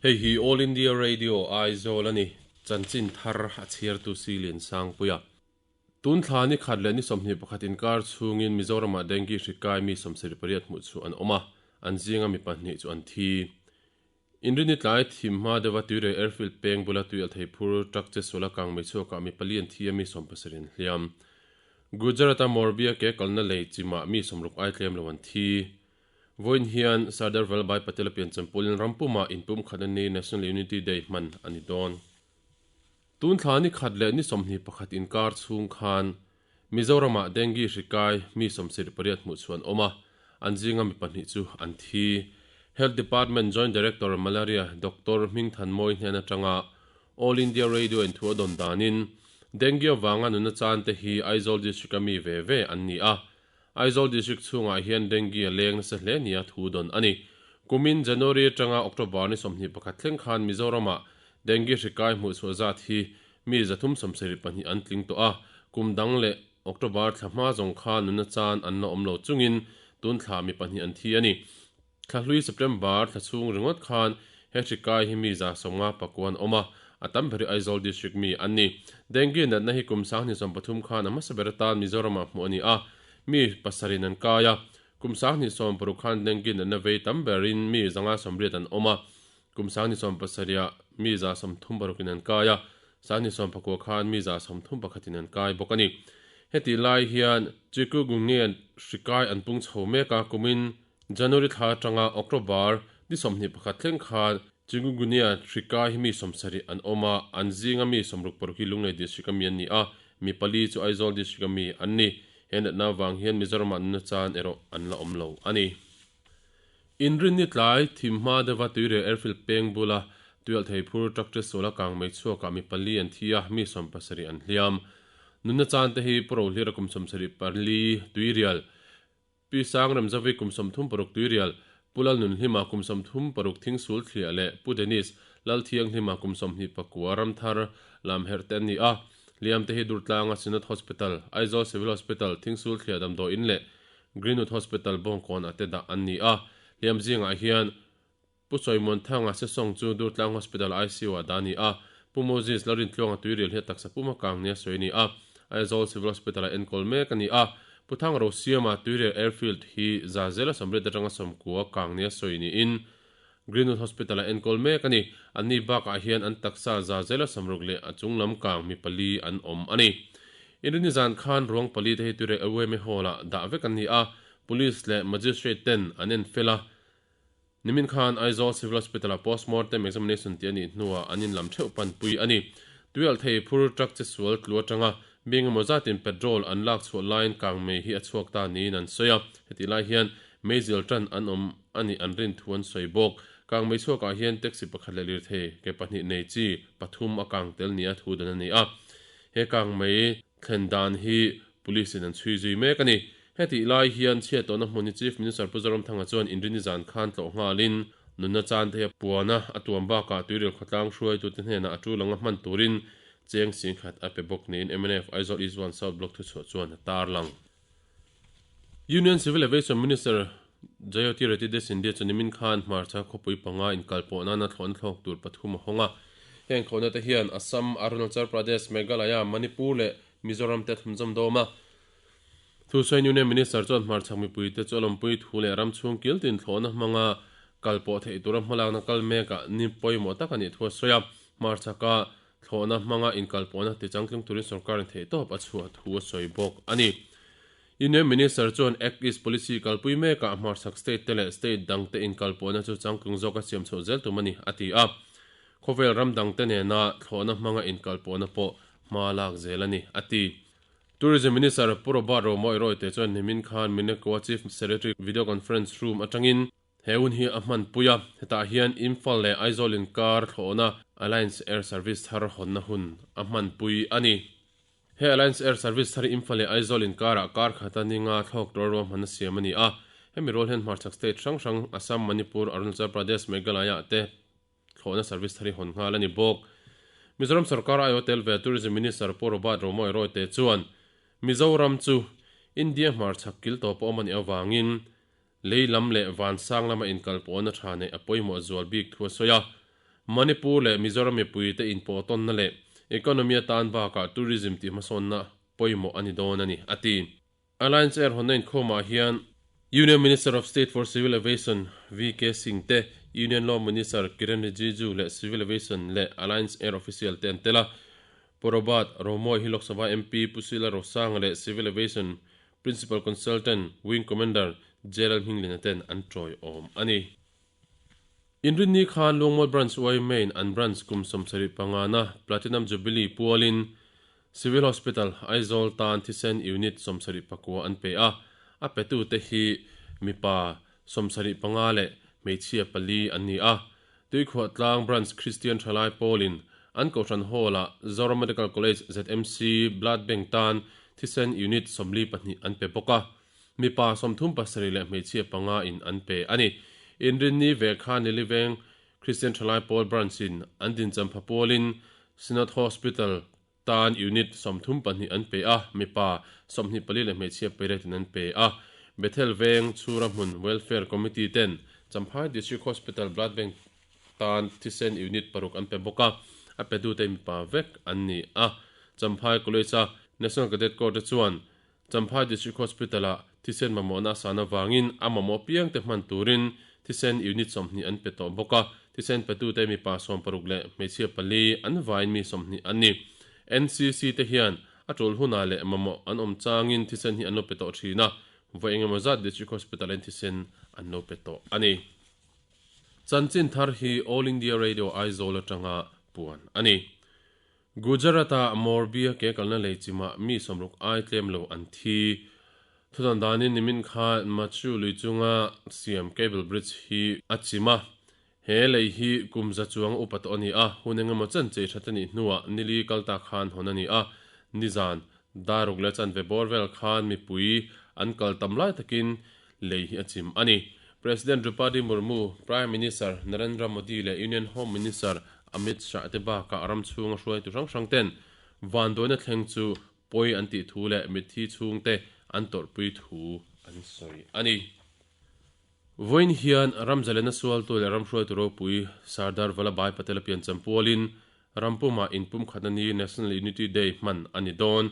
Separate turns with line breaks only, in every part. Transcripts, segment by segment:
Hei hi All India Radio Aizawl a ni, chanchin thar a chhiartu Silian Sangpuia. Tun thla ni khat leh ni 21 inkar chhungin Mizoramah dengue hri kai mi 78 hmuh chu an awm a, an zinga mi pahnih chu an thi. Inrini tlai thim hma deuha Tuirei Airfield peng bula tui althei phur truck che suala kang mei chhuakah mi pali an thi a, mi 70 an hliam. Gujarat-a Morbi-a ke kalna lei chimah mi 60 ai tlem lo an thi. Vawiin hian Sardar Vallabhbhai Patel-a piancham pawlin ram pumah inpumkhatna ni National Unity Day hman a ni dawn. Tun thla ni khat leh ni 21 inkar chhung khan Mizoramah dengue hri kai mi 78 hmuh chhuah an awm a, an zinga mi pahnih chu an thi. Health Department Joint Director Malaria Doctor Hmingthanmawi hnen atanga All India Radio in thu a dawn danin dengue avanga nuna chan te hi Aizawl District-a mi ve ve an ni a, Aizawl District chhungah hian dengue a leng nasa hle nia thu dawn a ni. Kumin January atanga October ni 21 thleng khan Mizoramah dengue hri kai hmuh chhuah zat hi mi 372 an tling tawh a, kum dang leh October thla hma zawng kha nunna chan an la awm lo chungin tun thla mi pahnih an thi a ni. Thla hlui September thla chhung ringawt khan he hri kai hi mi 59 an awm a, a tam ber hi Aizawl District mi an ni. Dengue natna hi kum 2013 khan a hmasa ber atan Mizoramah hmuh a ni a, mi pasarih an kai a. Kum 2016 khan dengue natna vei tam berin mi 580 an awm a, kum 2017ah mi 136 in an kai a, 2019 khan mi 131 in an kai bawk a ni. Hetih lai hian Chikungunya hri kai an pung chho mek a, kumin January thla atanga October ni 21 thleng khan Chikungunya hri kai hi mi 70 an awm a, an zinga mi 66 hi Lunglei District a mi an ni a, mi pali chu Aizawl District a mi an ni. He natna avang hian Mizoramah nuna chan erawh an la awm lo a ni. Inrinni tlai thim hma deuha Tuirel Airfield peng bula tuialhthei phur truck che suala kang mei chhuakah mi pali an thi a, mi 70 an hliam. Nunna chan te hi Pu Rohlira kum 74 Tuirial, Pi Sangremzavi kum 36 Tuirial, Pu Lalnunhlima kum 36 Thingsul Thliah leh Pu Dennis Lalthianghlima kum 29 Ramthar lam herh te an ni a. Hliam te hi Durtlanga Synod Hospital, Aizawl Civil Hospital, Thingsul Thliah Damdawiin leh Greenwood Hospital Bawngkawn ah te dah an ni a. Hliam zingah hian Pu Chawimuanthanga Sesawng chu Durtlang Hospital ICU ah dah a ni a, Pu Moses Lalrintluanga Tuirial hi a taksa puma kang nia sawi a ni a, Aizawl Civil Hospital ah enkawl mek a ni a, Pu Thangrosiama Tuirial Airfield hi za zela 80 atanga 90 kang nia sawi niin Greenwood Hospital ah enkawl mek a ni. Anni bakah hian an taksa za zela 60 leh a chunglam kang mi pali an awm a ni. Inrini zan khan ruang pali te hi Tuirial Aweme Hall ah dah vek an ni a, Police leh Magistrate ten an enfel a, Nimin khan Aizawl Civil Hospital-ah postmortem examination tih a nih hnuah an inlam theuh panpui a ni. Tuialhthei phur truck che sual tlu atanga mi engemaw zatin petrol an lak chhuah laiin kangmei hi a chhuak ta niin an sawi a. Hetih lai hian meizil tan an awm a nih an rin thu an sawi bawk. Kangmei chhuakah hian taxi pakhat leh lirthei ke pahnih nei chi pathum a kang tel nia thu dan a ni a. He kangmei thlen dan hi Police in an chhui zui mek a ni. Hetih lai hian chhiat tawhna hmun hi Chief Minister Pu Zoramthanga chuan Inrini zan khan tlawh nghalin nunna chan te hi a puan a, a tuam bakah tuiril khawtlang hruaitute hnenah a tul anga hman turin cheng singkhat a pe bawk niin mnf Aizawl East One South Block thuchhuah chuan a tarlang. Union Civil Aviation Minister Jayoti Reti Scindia chu nimin khan hmarcha khawpui panga inkalpawh nana thlawhna thlawk tur pathum a hawng a. Heng thlawhna te hian Assam, Arunachal Pradesh, Meghalaya, Manipur leh Mizoram te a thunzawm dawm a. Thusawi Union Minister chuan hmarchhak mipuite chu a lawmpui thu leh ram chhung kil tin thlawhna hmanga kal pawh theih tura hmalakna kal mekah ni pawimawh tak a nih thu a sawi a. Hmarchhaka thlawhna hmanga inkalpawhna tichangtlung turin sorkarin theihtawp a chhuah thu a sawi bawk a ni. Union Minister chuan Act East Policy kalpui mekah hmarchhak state te leh state dangte inkalpawhna chu changtlung zawka siam chhoh zel tum a ni, a ti a. Khawvel ram dangte nena thlawhna hmanga inkalpawhna pawh hma lak zel a ni, a ti. Tourism Minister Pu Robert Romawih Royte chuan nimin khan Minekoa Chief Secretary Video Conference Room atangin he hun hi a hmanpui a, hetah hian Imphal leh Aizawl inkar thlawhna Alliance Air Service thar hawnna hun a hmanpui a ni. He Alliance Air Service thar hi Imphal leh Aizawl inkarah kar khata ninga thlawk tur ruahmanna siam a ni a, hemi rual hian hmarchhak state hrang hrang Assam, Manipur, Arunachal Pradesh, Meghalaya te Thlawhna service thar hi hawn nghal a ni bawk. Mizoram sorkar aiawh tel ve Tourism Minister Pu Robert Romawih Royte chuan Mizoram chu India hmarchhak kil tawp a awm a nih avangin lei lam leh van sang lama inkalpawhna tha neih a pawimawh zual bik thu a sawi a. Manipur leh Mizoram mipuite inpawhtawnna leh economy atan bakah tourism tihhmasawnna pawimawh a ni dawn a ni, a ti. Alliance Air hawnna inkhawmah hian Union Minister of State for Civil Aviation VK Singh te, Union Law Minister Kiren Rijiju leh Civil Aviation leh Alliance Air official te an tel a. Pu Robert Romawia hi Lok Sabha MP Pu Sila Rosanga leh Civil Aviation Principal Consultant Wing Commander J Lalhminglina ten an tawiawm a ni. Inrinni khan Luangmual Branch YMA-in an branch kum 75 na Platinum Jubilee pualin Civil Hospital, Aizawl tan thisen unit 79 an pe a, a petute hi mipa 75 leh hmeichhia pali an ni a. Tuikhuahtlang Branch Kristian Thalai Pawlin an Kohhran Hall-ah Zoram Medical College, ZMC, Blood Bank tan thisen unit 42 an pe bawk a, mipa 37 leh hmeichhia panga in an pe a ni. Inrinni ve khan Niliveng Kristian Thalai Pawl Branch-in an dinchampha pualin Synod Hospital tan unit 32 an pe a, mipa 24 leh hmeichhia pariat in an pe a. Bethel Veng Chhura Hmun Welfare Committee ten Champhai District Hospital Blood Bank tan thisen unit paruk an pe bawk a, a petute mipa vek an ni a. Champhai College-a National Cadet Corps te chuan Champhai District Hospital-ah thisen mamawhna a san avangin a mamawh piangte hman turin thisen unit 20 an pe tawh bawk a, thisen petute mipa 60 leh hmeichhia pali an vaiin mi 20 an ni. NCC te hian a tul hunah leh mamawh an awm changin thisen hi an lo pe tawh thin a, vawi engemaw zat District Hospital-in thisen an lo pe tawh a ni. Chanchin thar hi All India Radio Aizawl atanga puan a ni. Gujarat-a Morbi-a ke kalna lei chimah mi 60 ai tlem lo an thi. Thudan danin nimin khan Machu lui chunga siam cable bridge hi a chim a. He lei hi kum za chuang upa tawh a ni a, hun engemaw chen chei that a nih hnuah nili kal ta khan hawn a ni a. Nizan, daruk leh chanve bawr vel khan mipui an kal tam lai takin lei hi a chim a ni. President Droupadi Murmu, Prime Minister Narendra Modi leh Union Home Minister Amit Shah te bakah ram chhunga hruaitu hrang hrang ten vanduaina thleng chu pawi an tih thu leh mitthi chhungte an tawrhpui thu an sawi a ni. Vawiin hian ram zalena sualtu leh ram hruaitu ropui Sardar Vallabhbhai Patel a piancham pualin ram pumah inpumkhatna ni National Unity Day hman a ni dawn.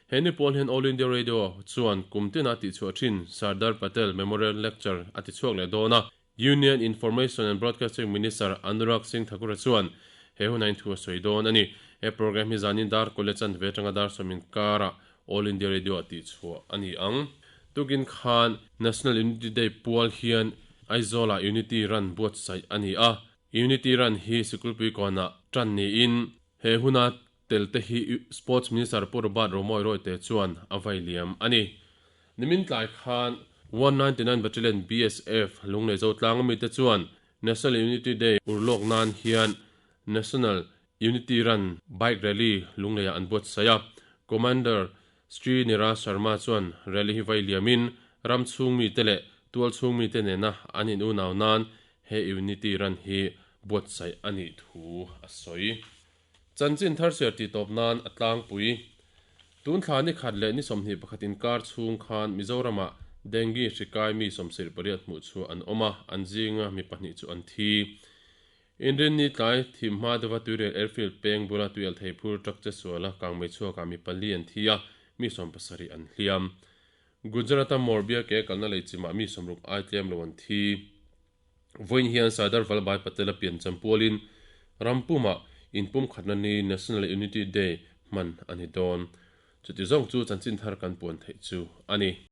He ni pawl hian All India Radio chuan kum tina tihchhuah thin Sardar Patel Memorial Lecture a tichhuak leh dawn a. Union Information and Broadcasting Minister Anurag Singh Thakur-a chuan he hunah in thu a sawi dawn a ni. He programme hi zanin dar college an ve atanga dar sawm inkarah All India Radio ah tihchhuah a ni ang. Tukin khan National Unity Day pual hian Aizawl-ah Unity Run buatsaih a ni a. Unity Run hi Sikulpui kawnah tan niin he huna telte hi Sports Minister Pu Robert Romawia Royte chuan a vai liam a ni. Nimin tlai khan 199 Battalion BSF Lunglei Zotlang mite chuan National Unity Day urlawk nan hian National Unity Run Bike Rally Lungleiah an buatsaih a. Commander Sri Niraj Sharma chuan rally hi vai liamin ram chhung mite leh tual chhung mite nena an in unau nan he Unity Run hi buatsaih a nih thu a sawi. Chanchin thar chhiar tih tawp nan a tlangpui. Tun thla ni khat leh ni 21 inkar chhung khan Mizoramah dengue hri kai mi 78 hmuh chhuah an awm a, an zinga mi pahnih chu an thi. Inrinni tlai thim hma deuha Tuirial Airfield peng bula tuial thei phur truck che suala kangmei chhuakah mi pali an thi a, mi 70 an hliam. Gujarat-a Morbi-a ke kalna lei chimah mi 60 ai tlem lo an thi. Vawiin hian Sardar Vallabhbhai Patel a piancham pualin ram pumah inpumkhatna ni National Unity Day hman a ni dawn. Chuti zawng chu chanchin thar kan puan theih chu a ni.